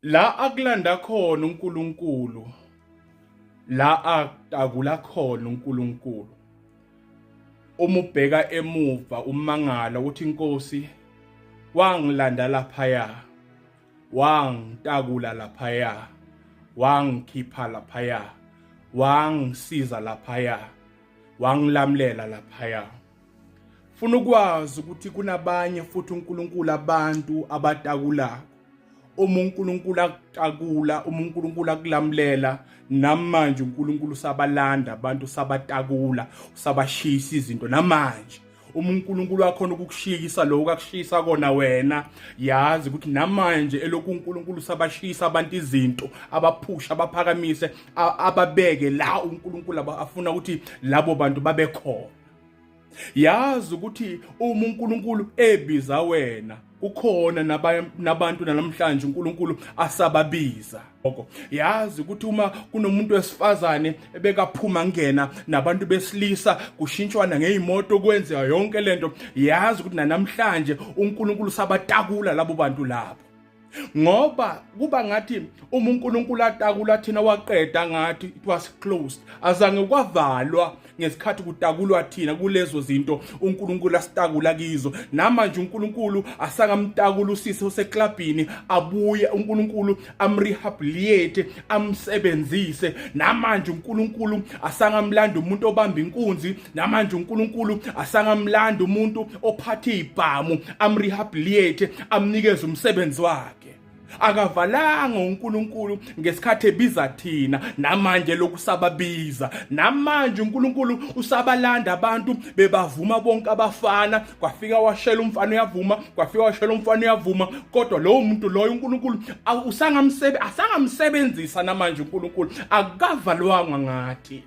La akulanda khona uNkulunkulu, la akutakula khona uNkulunkulu. Uma ubheka emuva umangala ukuthi inkosi wangilanda laphaya, wangitakula laphaya, wangikhipha laphaya, wangisiza laphaya, wangilamlela laphaya. Funa ukwazi ukuthi kunabanye futhi uNkulunkulu abantu abatakulako. Uma uNkulunkulu akutakula, uma uNkulunkulu akulamlela, namanje uNkulunkulu usabalanda abantu, usabatakula, usabashisa izinto namanje. Uma uNkulunkulu wakhona ukukushiyisa lokho akushiyisa kona wena, yazi ukuthi namanje elokhu uNkulunkulu usabashiyisa abantu izinto, abaphusha, abaphakamise, ababeke la uNkulunkulu afuna ukuthi labo bantu babe khona. Yazi ukuthi uma uNkulunkulu ebiza wena, kukhona nabantu namhlanje uNkulunkulu asababiza. Yazi ukuthi uma kunomuntu wesifazane ebekaphuma ngena nabantu besilisa kushintshwana ngezimoto kwenzeka yonke lento, yazi ukuthi namhlanje uNkulunkulu sabatakula labo bantu labo. Ngoba kuba ngathi uma uNkulunkulu atakula thina waqeda ngathi it was closed, azange kwavalwa ngesikhathi kutakulwa thina kulezo zinto uNkulunkulu asitakula kizo. Namanje uNkulunkulu asangamtakula usisi oseklabhini, abuye uNkulunkulu amrehabilitate, amsebenzise. Namanje uNkulunkulu asangamlanda umuntu obamba inkunzi, namanje uNkulunkulu asangamlanda umuntu ophatha ibhamu, amrehabilitate, amnikeze umsebenzi wakhe. Akavalanga uNkulunkulu ngesikhathi ebiza thina, namanje lokusababiza. Namanje uNkulunkulu usabalanda abantu bebavuma bonke abafana, kwafika washela umfana uyavuma, kwafika washela umfana uyavuma, kodwa lowo muntu loyo uNkulunkulu asangamsebenzisa namanje uNkulunkulu, akavalwanga ngathi.